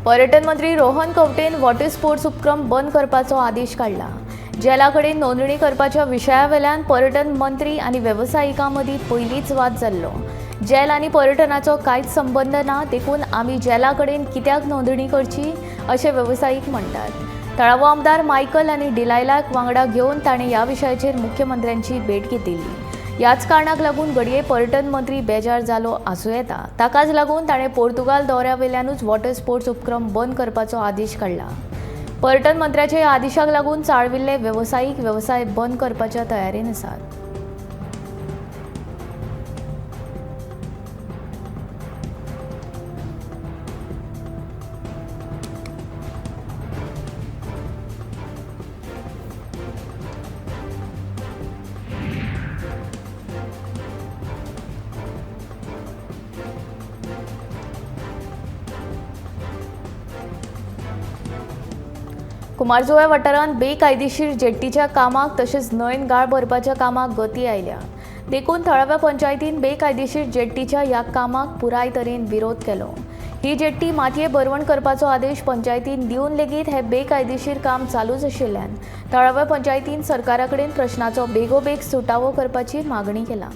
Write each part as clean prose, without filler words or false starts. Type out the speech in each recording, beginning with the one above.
पर्यटन मंत्री Rohan खंवटेन water sports उपक्रम बंद करपाचो आदेश काडला। जेला कडेन नोंदणी करपाच्या विशयावेल्यान पर्यटन मंत्री आनी वेवसायिकां मदीं पयलींच वाद जाल्लो। जेल आनी पर्यटनाचो कांयच संबंद ना, देखून आमी जेला कडेन कित्याक नोंदणी करची अशें वेवसायीक म्हणटात। थळावो आमदार मायकल आनी डिलायलाक वांगडा घेवन ताणें ह्या विशयाचेर मुख्यमंत्र्यांची भेट घेतिल्ली। ह्याच कारणाक लागून घडये पर्यटन मंत्री बेजार जालो आसूं येता। ताकाच लागून ताणें पोर्तुगाल दौऱ्या वेल्यानूच वॉटर स्पोर्ट्स उपक्रम बंद करपाचो आदेश काडला। पर्यटन मंत्र्याच्या ह्या आदेशाक लागून चाळविल्ले वेवसायीक वेवसाय बंद करपाच्या तयारेन आसात। कुमारजुव्या वाठारांत बेकायदेशीर जेट्टीच्या कामाक तशेंच न्हंयन गाळ भरपाच्या कामाक गती आयल्या। देखून थळाव्या पंचायतीन बेकायदेशीर जेट्टीच्या ह्या कामाक पुराय तरेन विरोध केलो। ही जेट्टी मातये भरवण करपाचो आदेश पंचायतीन दिवन लेगीत हे बेकायदेशीर काम चालूच आशिल्ल्यान थळाव्या पंचायतीन सरकारा कडेन प्रश्नाचो बेगोबेग सुटावो करपाची मागणी केला।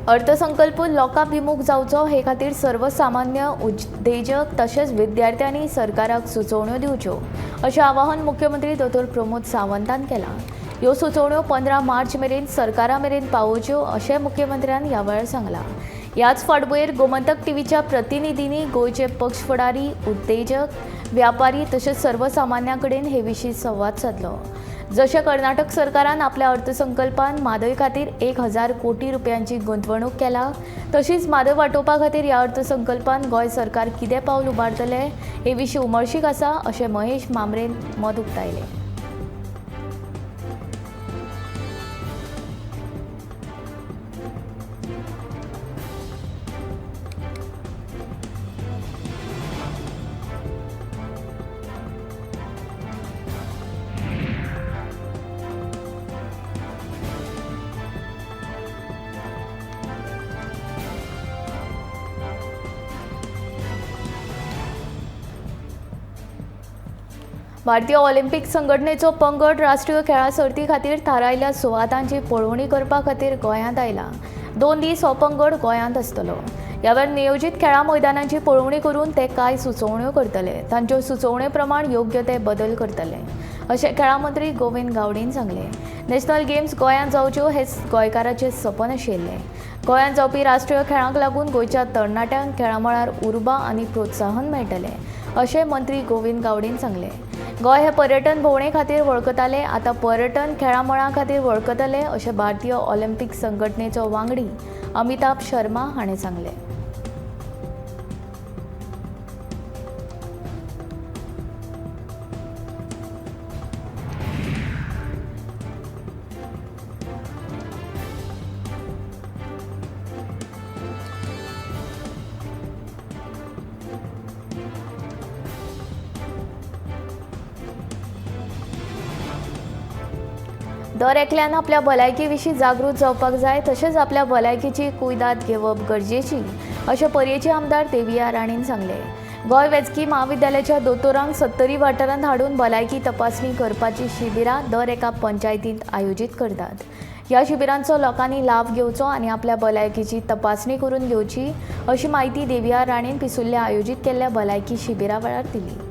अर्थसंकल्प लोकाभिमुख जावचो हे खातीर सर्वसामान्य उद्देजक तशेंच विद्यार्थ्यांनी सरकाराक सुचोवण्यो दिवच्यो अशें आवाहन मुख्यमंत्री दोतोर प्रमोद सावंतान केलां। ह्यो सुचोवण्यो 15 मार्च मेरेन सरकारा मेरेन पावोवच्यो अशें मुख्यमंत्र्यान ह्या वेळार सांगलां। ह्याच फाटभुंयेर गोमंतक टीव्हीच्या प्रतिनिधींनी गोंयचे पक्ष फुडारी, उद्देजक, व्यापारी तशेंच सर्वसामान्यां कडेन हे विशीं संवाद सादलो। जशें कर्नाटक सरकारान आपल्या अर्थसंकल्पान म्हादय खातीर 1000 कोटी रुपयांची गुंतवणूक केला, तशीच म्हादय वाटोवपा खातीर ह्या अर्थसंकल्पान गोंय सरकार कितें पावल उबारतले हे विशीं उमळशीक आसा अशें महेश मामरेन मत उक्तायलें। भारतीय ऑलिम्पिक संघटनेचो पंगड राष्ट्रीय खेळां सर्ती खातीर थारायल्ल्या सुवातांची पळोवणी करपा खातीर गोंयांत आयला। 2 दीस हो पंगड गोंयांत आसतलो। ह्या वेळार नियोजीत खेळां मैदानांची पळोवणी करून ते कांय सुचोवण्यो करतले। तांच्यो सुचोवणे प्रमाण योग्य ते बदल करतले अशें खेळां मंत्री गोविंद गावडेन सांगलें। नॅशनल गेम्स गोंयांत जावच्यो हें गोंयकाराचें सपन आशिल्लें। गोंयांत जावपी राष्ट्रीय खेळांक लागून गोंयच्या तरणाट्यांक खेळां मळार उर्बा आनी प्रोत्साहन मेळटलें अशें मंत्री गोविंद गावडेन सांगलें। गोंय हे पर्यटन भोंवणे खातीर वळखताले, आतां पर्यटन खेळां मळां खातीर वळखतले अशें भारतीय ऑलिम्पिक संघटनेचो वांगडी अमिताभ शर्मा हाणें सांगलें। दर एकल्यान आपल्या भलायकी विशीं जागृत जावपाक जाय, तशेंच आपल्या भलायकेची कुयदाद घेवप गरजेची अशें पर्येचे आमदार देविया राणेन सांगलें। गोंय वैजकी म्हाविद्यालयाच्या दोतोरांक 70 वाठारांत हाडून भलायकी तपासणी करपाची शिबिरां दर एका पंचायतींत आयोजीत करतात। ह्या शिबिरांचो लोकांनी लाव घेवचो आनी आपल्या भलायकेची तपासणी करून घेवची अशी म्हायती देविया राणेन पिसुर्ल्या आयोजीत केल्ल्या भलायकी शिबिरा वेळार दिली।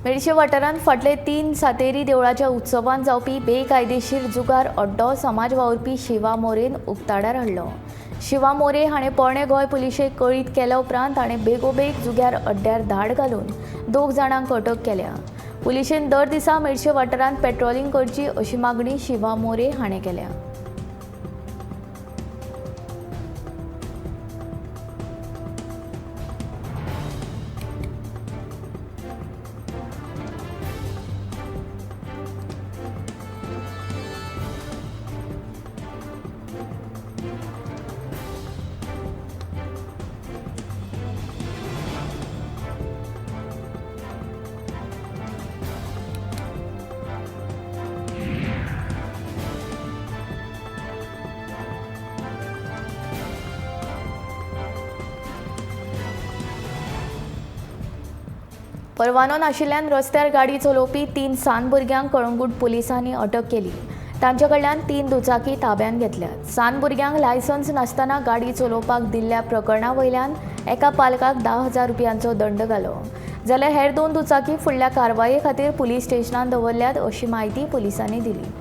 मेडशे वाठारांत फाटले 3 सातेरी देवळाच्या उत्सवान जावपी बेकायदेशीर जुगार अड्डो समाज वावुरपी शिवा मोरेन उक्ताडार हाडलो। शिवा मोरे हाणें पोरणे गोंय पुलिशेक कळीत केल्या उपरांत ताणें बेगोबेग जुगार अड्ड्यार धाड घालून 2 जाणांक अटक केल्या। पुलिशेन दर दिसा मेडशे वाठारांत पेट्रोलिंग करची अशी मागणी शिवा मोरे हाणें केल्या। परवानो नाशिल्ल्यान रस्त्यार गाडी चलोवपी 3 सान भुरग्यांक कळंगूट पुलिसांनी अटक केली। तांचे कडल्यान 3 दुचाकी ताब्यांत घेतल्यात। सान भुरग्यांक लायसन्स नासतना गाडी चलोवपाक दिल्ल्या प्रकरणा वयल्यान एका पालकाक 10,000 रुपयांचो दंड घालो, जाल्यार हेर 2 दुचाकी फुडल्या कारवाये खातीर पुलीस स्टेशनांत दवरल्यात अशी म्हायती पुलिसांनी दिली।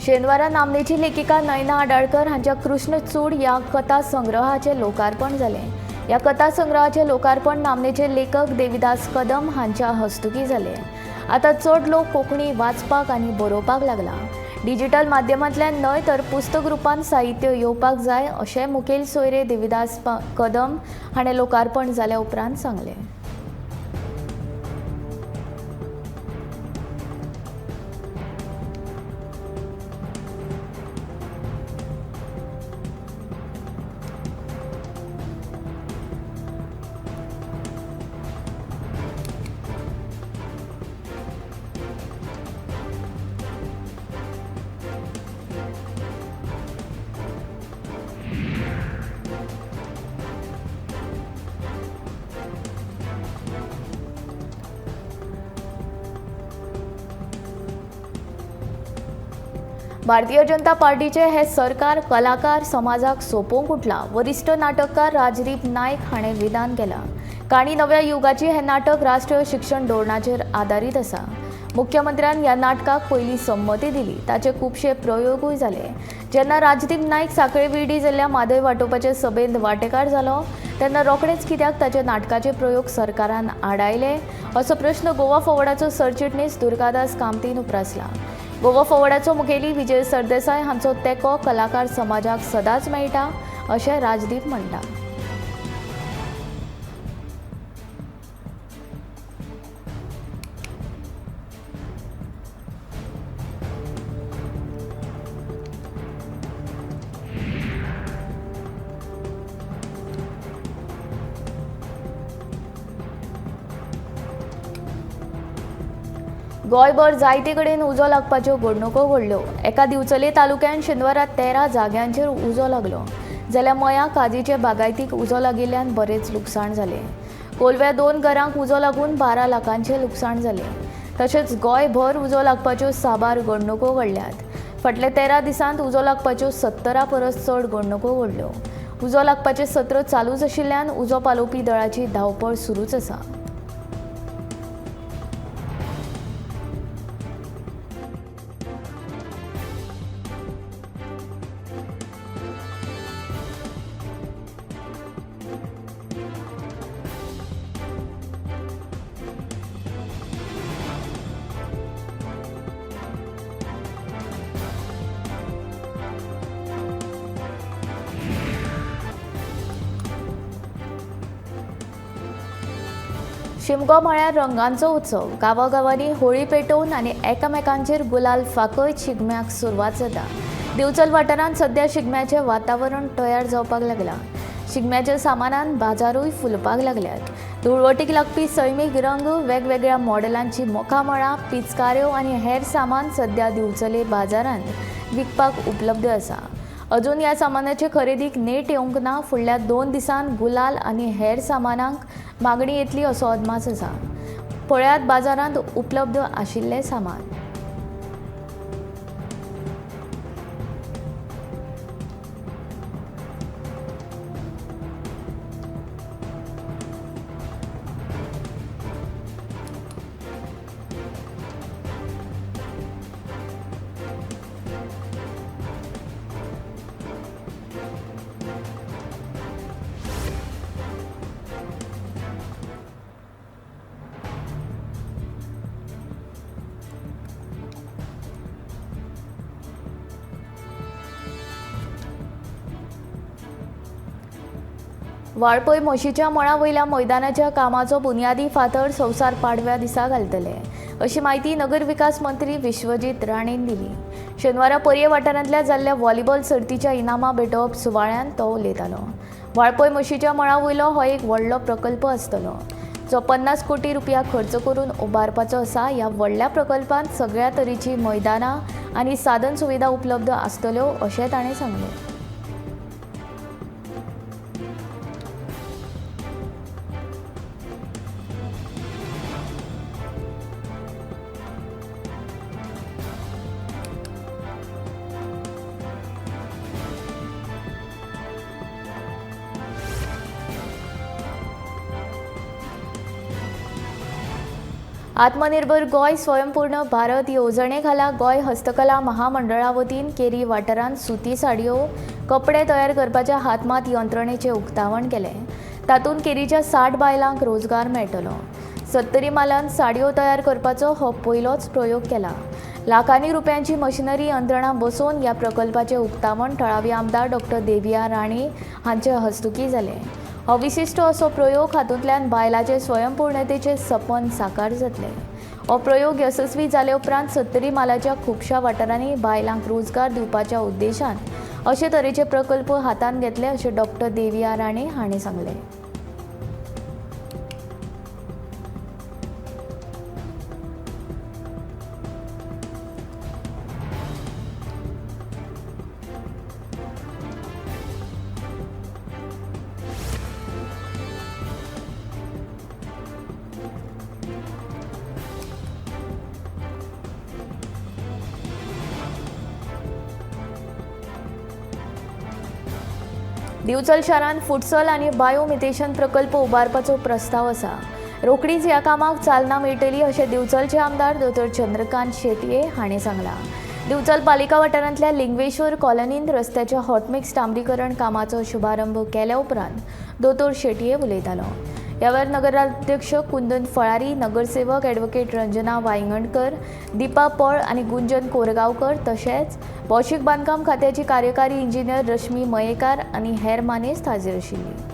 शेनवारा नामनेची लेखिका नयना आडाळकर हांच्या कृष्णचूड ह्या कथा संग्रहाचें लोकार्पण जालें। ह्या कथा संग्रहाचें लोकार्पण नामनेचे लेखक देविदास कदम हांच्या हस्तुकीं जालें। आतां चड लोक कोंकणी वाचपाक आनी बरोवपाक लागला। डिजिटल माध्यमांतल्यान न्हय तर पुस्तक रुपान साहित्य येवपाक जाय अशें मुखेल सोयरे देविदास कदम हाणें लोकार्पण जाल्या उपरांत सांगलें। भारतीय जनता पार्टीचे हे सरकार कलाकार समाजाक सोंपोवंक उठलां, वरिश्ठ नाटककार राजदीप नायक हाणें विधान केलां। काणी नव्या युगाची हें नाटक राष्ट्रीय शिक्षण धोरणाचेर आदारीत आसा। मुख्यमंत्र्यान ह्या नाटकाक पयलीं संमती दिली, ताचे खुबशे प्रयोगूय जाले। जेन्ना राजदीप नायक साखळे विर्डी जाल्ल्या म्हादय वाटोवपाचे सभेंत वांटेकार जालो तेन्ना रोखडेच कित्याक ताचे नाटकाचे प्रयोग सरकारान आडायले असो प्रश्न गोवा फॉवर्डाचो सरचिटणीस दुर्गादास कामतीन उप्रासला। गोवा फॉवर्डाचो मुखेली विजय सरदेसाय हांचो तेंको कलाकार समाजाक सदांच मेळटा अशें राजदीप म्हणटा। गोंयभर जायते कडेन उजो लागपाच्यो घडणुको घडल्यो। एका दिवचले तालुक्यान शेनवारा 13 जाग्यांचेर उजो लागलो, जाल्यार मया काजीचे बागायतीक उजो लागिल्ल्यान बरेंच लुकसाण जालें। कोलव्या 2 घरांक उजो लागून 12 लाखांचें लुकसाण जालें। तशेंच गोंयभर उजो लागपाच्यो साबार घडणुको घडल्यात। फाटल्या 13 दिसांत उजो लागपाच्यो 70 परस चड घडणुको घडल्यो। उजो लागपाचें सत्र चालूच आशिल्ल्यान उजो पालोवपी दळाची धांवपळ सुरूच आसा। शिमगो म्हळ्यार रंगांचो उत्सव. गांवागांवांनी होळी पेटोवन आनी एकामेकांचेर गुलाल फाकयत शिगम्याक सुरवात जाता. दिवचल वाठारांत सध्या शिगम्याचें वातावरण तयार जावपाक लागलां. शिगम्याच्या सामानान बाजारूय फुलपाक लागल्यात. धुळवटीक लागपी सैमीक रंग, वेगवेगळ्या मॉडेलांची मुखामळां, पिचकाऱ्यो आनी हेर सामान सध्या दिवचले बाजारांत विकपाक उपलब्ध आसा. अजून ह्या सामानाचे खरेदीक नेट येवंक ना. फुडल्या 2 दिसांत गुलाल आनी हेर सामानांक मागणी येतली असो अदमास आसा. पळयात बाजारांत उपलब्ध आशिल्लें सामान. वाळपय म्हशीच्या मळा वयल्या मैदानाच्या कामाचो बुन्यादी फातर संवसार पाडव्या दिसा घालतले अशी म्हायती नगर विकास मंत्री विश्वजीत राणेन दिली. शेनवारा पर्ये वाठारांतल्या जाल्ल्या व्हॉलीबॉल सर्तीच्या इनामां भेटोवप सुवाळ्यांत तो उलयतालो. वाळपय म्हशीच्या मळा वयलो हो एक व्हडलो प्रकल्प आसतलो जो 50 कोटी रुपया खर्च करून उबारपाचो आसा. ह्या व्हडल्या प्रकल्पांत सगळ्या तरेची मैदानां आनी साधन सुविधा उपलब्ध आसतल्यो अशें ताणें सांगलें. आत्मनिर्भर गोंय स्वयंपूर्ण भारत येवजणे खाला गोंय हस्तकला महामंडळा वतीन केरी वाठारांत सुती साडयो, कपडे तयार करपाच्या हातमात यंत्रणेचें उक्तावण केलें. तातूंत केरीच्या 60 बायलांक रोजगार मेळटलो. सत्तरी मालांत साडयो तयार करपाचो हो पयलोच प्रयोग केला. लाखांनी रुपयांची मशिनरी यंत्रणा बसोवन ह्या प्रकल्पाचें उक्तावण थळावी आमदार डॉक्टर देविया राणे हांचे हस्तुकीं जालें. हो विशिश्ट असो प्रयोग हातूंतल्यान बायलाचे स्वयंपूर्णतेचें सपन साकार जातलें. हो प्रयोग यशस्वी जाले उपरांत सत्तरी मालाच्या खुबश्या वाठारांनी बायलांक रोजगार दिवपाच्या उद्देशान अशे तरेचे प्रकल्प हातांत घेतले अशें डॉक्टर देविया राणे हांणी सांगलें. दिवचल शारांत फुटसल आनी बायोमिथेशन प्रकल्प उबारपाचो प्रस्ताव आसा. रोखडीच ह्या कामाक चालना मेळटली अशें दिवचलचे आमदार दोतोर चंद्रकांत शेटये हांणी सांगलां. दिवचल पालिका वाठारांतल्या लिंगवेश्वर कॉलनींत रस्त्याच्या हॉटमिक्स डांबरीकरण कामाचो शुभारंभ केल्या उपरांत दोतोर शेटये उलयतालो. ह्या वेळार नगराध्यक्ष कुंदन फळारी, नगरसेवक ॲडव्होकेट रंजना वायंगणकर, दीपा पळ आनी गुंजन कोरगांवकर तशेंच भौशीक बांदकाम खात्याची कार्यकारी इंजिनियर रश्मी मयेकार आनी हेर मानेस्त हाजीर आशिल्ली.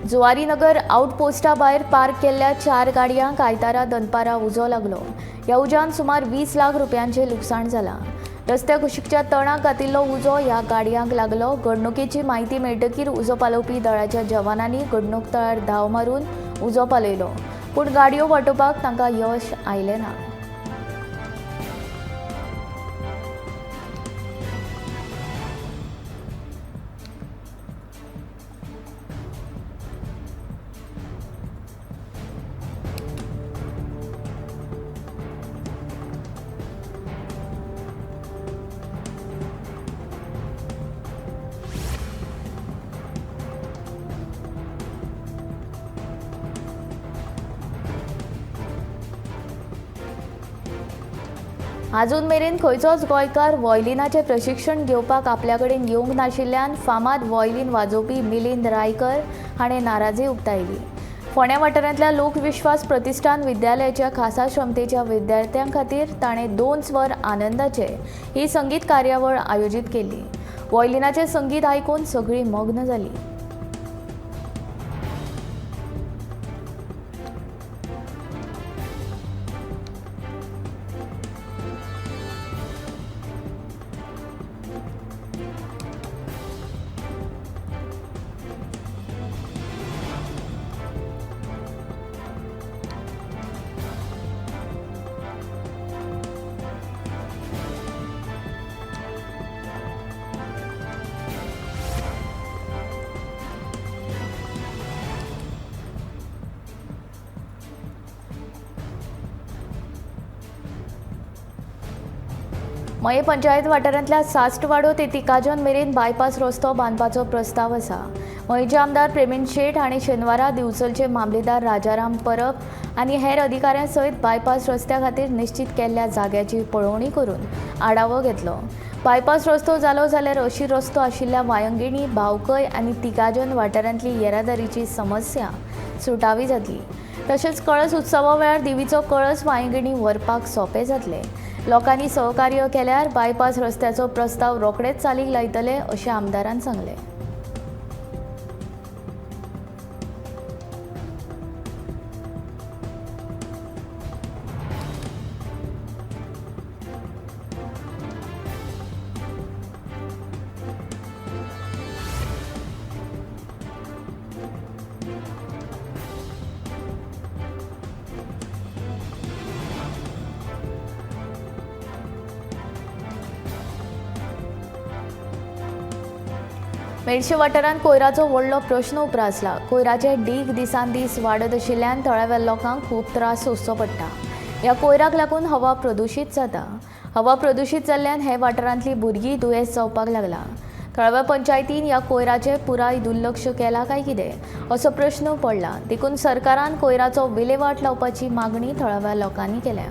जुवारीनगर आउटपोस्टा भायर पार्क केल्ल्या 4 गाडयांक आयतारा दनपारा उजो लागलो. ह्या उज्यान सुमार 20 लाख रुपयांचें लुकसाण जालां. रस्त्या कुशीकच्या तणाक घातिल्लो उजो ह्या गाडयांक लागलो. घडणुकेची म्हायती मेळटकीर उजो पालोवपी दळाच्या जवानांनी घडणूक थळार धांव मारून उजो पालयलो, पूण गाडयो वाटोवपाक तांकां यश आयलें ना. आजून मेरेन खंयचोच गोंयकार व्हायलिनाचें प्रशिक्षण घेवपाक आपल्या कडेन येवंक नाशिल्ल्यान फामाद व्हायलीन वाजोवपी मिलिंद रायकर हाणें नाराजी उक्तायली. फोंड्या वाठारांतल्या लोकविश्वास प्रतिष्ठान विद्यालयाच्या खासा क्षमतेच्या विद्यार्थ्यां खातीर ताणें 2 स्वर आनंदाचे ही संगीत कार्यावळ आयोजीत केली. व्हायलिनाचें संगीत आयकून सगळीं मग्न जाली. मये पंचायत वाठारांतल्या सास्टवाडो ते तिकाजन मेरेन बायपास रस्तो बांदपाचो प्रस्ताव आसा. मयेचे आमदार प्रेमेंद शेट हांणी शेनवारा दिवचलचे मामलेदार राजाराम परब आनी हेर अधिकाऱ्यां सयत बायपास रस्त्या खातीर निश्चित केल्ल्या जाग्याची पळोवणी करून आढावो घेतलो. बायपास रस्तो जालो जाल्यार अशी रस्तो आशिल्ल्या वायंगिणी, भावकय आनी तिकाजन वाठारांतली येरादारीची समस्या सुटावी जातली. तशेंच कळस उत्सवा वेळार देवीचो कळस वायंगिणी व्हरपाक सोंपें जातलें. लोकांनी सहकार्य केल्यार बायपास रस्त्याचो प्रस्ताव रोखडेच चालीक लायतले अशें आमदारान सांगलें. मेडशे वाठारांत कोयराचो व्हडलो प्रश्न उप्रासला. कोयराचे डीग दिसान दीस वाडत आशिल्ल्यान थळाव्या लोकांक खूब त्रास सोंसचो पडटा. ह्या कोयराक लागून हवा प्रदुशीत जाता. हवा प्रदुशीत जाल्ल्यान हे वाठारांतली भुरगीं दुयेंस जावपाक लागला. थळाव्या पंचायतीन ह्या कोयराचें पुराय दुर्लक्ष केलां काय कितें असो प्रश्न पडला. देखून सरकारान कोयराचो विलेवाट लावपाची मागणी थळाव्या लोकांनी केल्या.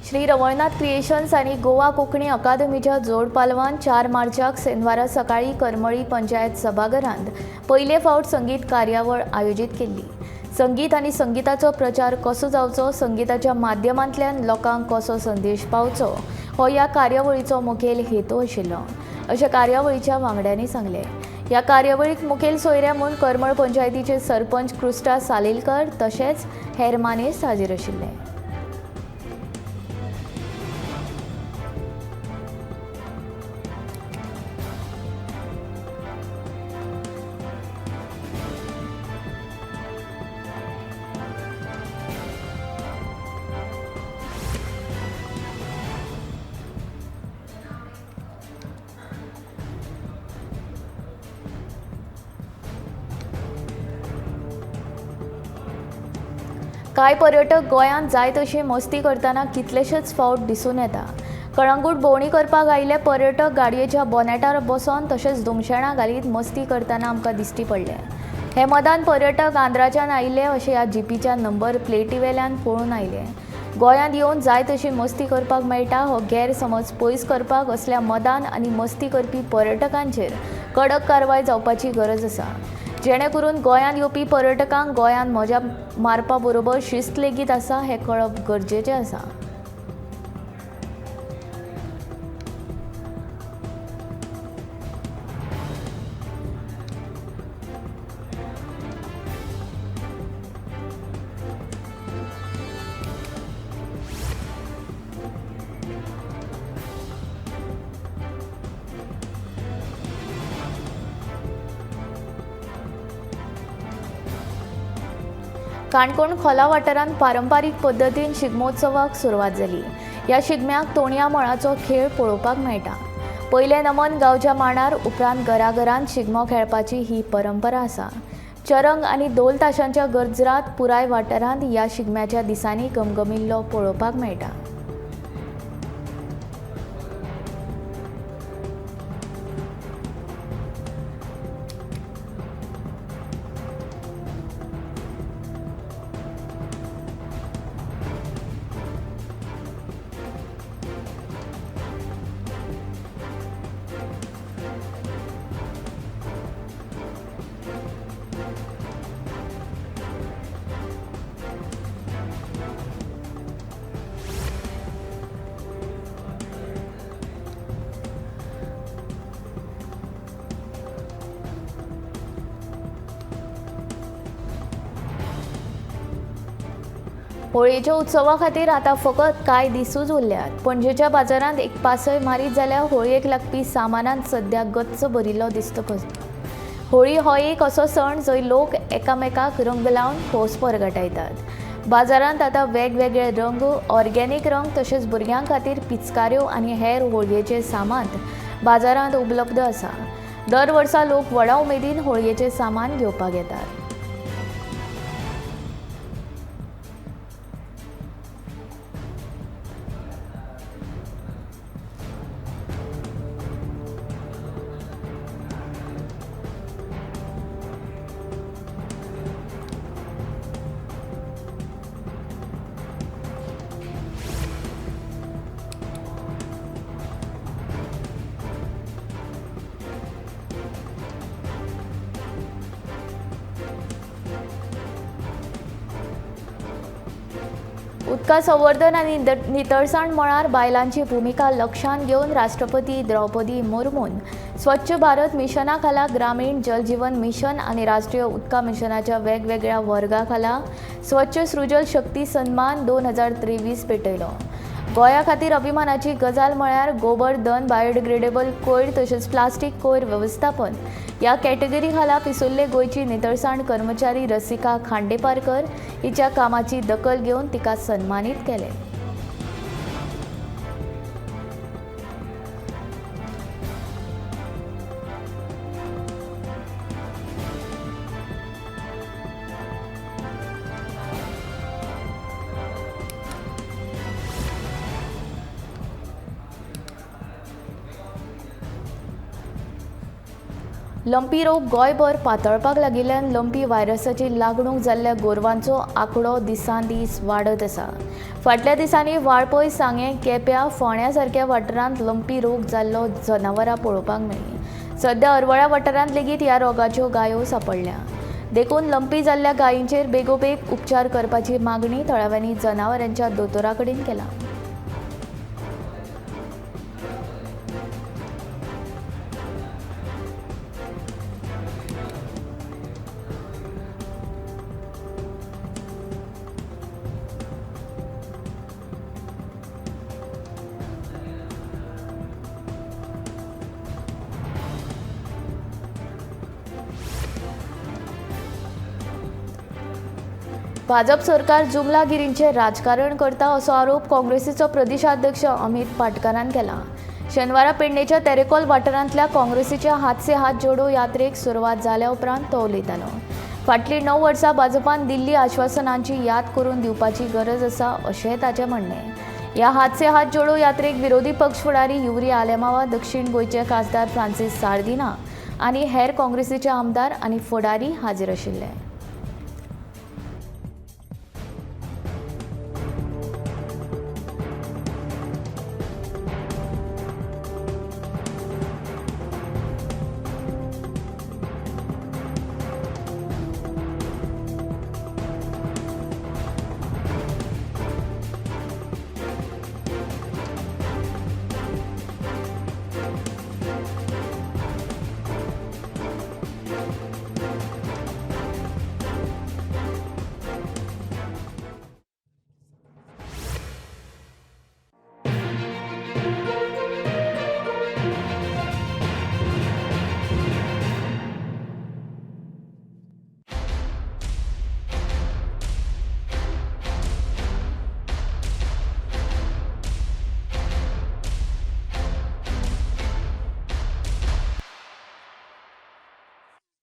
श्री रवळनाथ क्रिएशन्स आनी गोवा कोंकणी अकादमीच्या जोडपालवान 4 मार्चाक शेनवारा सकाळीं करमळी पंचायत सभाघरांत पयले फावट संगीत कार्यावळ आयोजीत केल्ली. संगीत आनी संगीताचो प्रचार कसो जावचो, संगीताच्या माध्यमांतल्यान लोकांक कसो संदेश पावचो हो ह्या कार्यावळीचो मुखेल हेतू आशिल्लो अशें कार्यावळीच्या वांगड्यांनी सांगलें. ह्या कार्यावळीक मुखेल सोयऱ्या म्हूण करमळ पंचायतीचे सरपंच कृष्णा सालेलकर तशेंच हेर मानेस्त हाजीर आशिल्ले. कांय पर्यटक गोंयांत जाय तशी मस्ती करतना कितलेशेच फावट दिसून येता. कळंगूट भोंवडी करपाक आयिल्ले पर्यटक गाडयेच्या बोनेटार बसोन तशेंच धुमशेणां घालीत मस्ती करतना आमकां दिश्टी पडले. हे मदान पर्यटक आंध्राच्यान आयिल्ले अशें ह्या जिपीच्या नंबर प्लेटीवेल्यान पळोवन आयले. गोंयांत येवन जाय तशी मस्ती करपाक मेळटा हो गैरसमज पयस करपाक असल्या मदान आनी मस्ती करपी पर्यटकांचेर कडक कारवाय जावपाची गरज आसा, जेणे करून गोंयांत येवपी पर्यटकांक गोंयांत मजा मारपा बरोबर शिस्त लेगीत आसा हें कळप गरजेचें आसा. काणकोण खोला वाठारांत पारंपारीक पद्दतीन शिगमोत्सवाक सुरवात जाली. ह्या शिगम्याक तोणया मळाचो खेळ पळोवपाक मेळटा. पयलें नमन गांवच्या मांडार, उपरांत घराघरांत शिगमो खेळपाची ही परंपरा आसा. चरंग आनी धोल ताशांच्या गजरात पुराय वाठारांत ह्या शिगम्याच्या दिसांनी गमगमिल्लो पळोवपाक मेळटा. होळयेच्या उत्सवा खातीर आतां फकत कांय दिसूच उरल्यात. पणजेच्या बाजारांत एक पासय मारीत जाल्यार होळयेक लागपी सामानान सद्या गच्च भरिल्लो दिसता. होळी हो एक असो सण जंय लोक एकामेकाक रंग लावन खोस परगटायतात. बाजारांत आतां वेगवेगळे रंग, ऑर्गेनीक रंग तशेंच भुरग्यां खातीर पिचकाऱ्यो आनी हेर होळयेचें सामान बाजारांत उपलब्ध आसा. दर वर्सा लोक व्हडा उमेदीन होळयेचें सामान घेवपाक येतात. उदका संवर्धन आनी नितळसाण मळार बायलांची भुमिका लक्षांत घेवन राष्ट्रपती द्रौपदी मुर्मून स्वच्छ भारत मिशना खाला ग्रामीण जलजीवन मिशन आनी राष्ट्रीय उदका मिशनाच्या वेगवेगळ्या वर्गा खाला स्वच्छ सृजल शक्ती सन्मान 2023 पेटयलो. गोंया खातीर अभिमानाची गजाल म्हळ्यार गोबर धन, बायोडिग्रेडेबल कोयर तशेंच प्लास्टीक कोयर वेवस्थापन ह्या कॅटेगरी खाला पिसुल्ले गोंयची नितळसाण कर्मचारी रसिका खांडेपारकर हिच्या कामाची दखल घेवन तिका सन्मानीत केलें. लंपी रोग गोंयभर पातळपाक लागिल्ल्यान लंपी व्हायरसाची लागणूक जाल्ल्या गोरवांचो आंकडो दिसान दीस वाडत आसा. फाटल्या दिसांनी वाळपय, सांगें, केप्यां, फोंड्या सारक्या वाठारांत लंपी रोग जाल्लो जनावरां पळोवपाक मेळ्ळीं. सद्या अरवळ्या वाठारांत लेगीत ह्या रोगाच्यो गायो सांपडल्या. देखून लंपी जाल्ल्या गायींचेर बेगोबेग उपचार करपाची मागणी थळाव्यांनी जनावरांच्या दोतोरा कडेन केला. भाजप सरकार जुमलागिरींचें राजकारण करता असो आरोप काँग्रेसीचो प्रदेशाध्यक्ष अमित पाटकारान केला. शेनवारा पेडणेच्या तेरेकोल वाठारांतल्या काँग्रेसीच्या हात से हात जोडो यात्रेक सुरवात जाल्या उपरांत तो उलयतालो. फाटलीं 9 वर्सां भाजपान दिल्ली आश्वासनांची याद करून दिवपाची गरज आसा अशें ताचें म्हणणें. ह्या हात से हात जोडो यात्रेक विरोधी पक्ष फुडारी युरी आलेमावा, दक्षिण गोंयचे खासदार फ्रांसीस सार्दिना आनी हेर काँग्रेसीचे आमदार आनी फुडारी हाजीर आशिल्ले.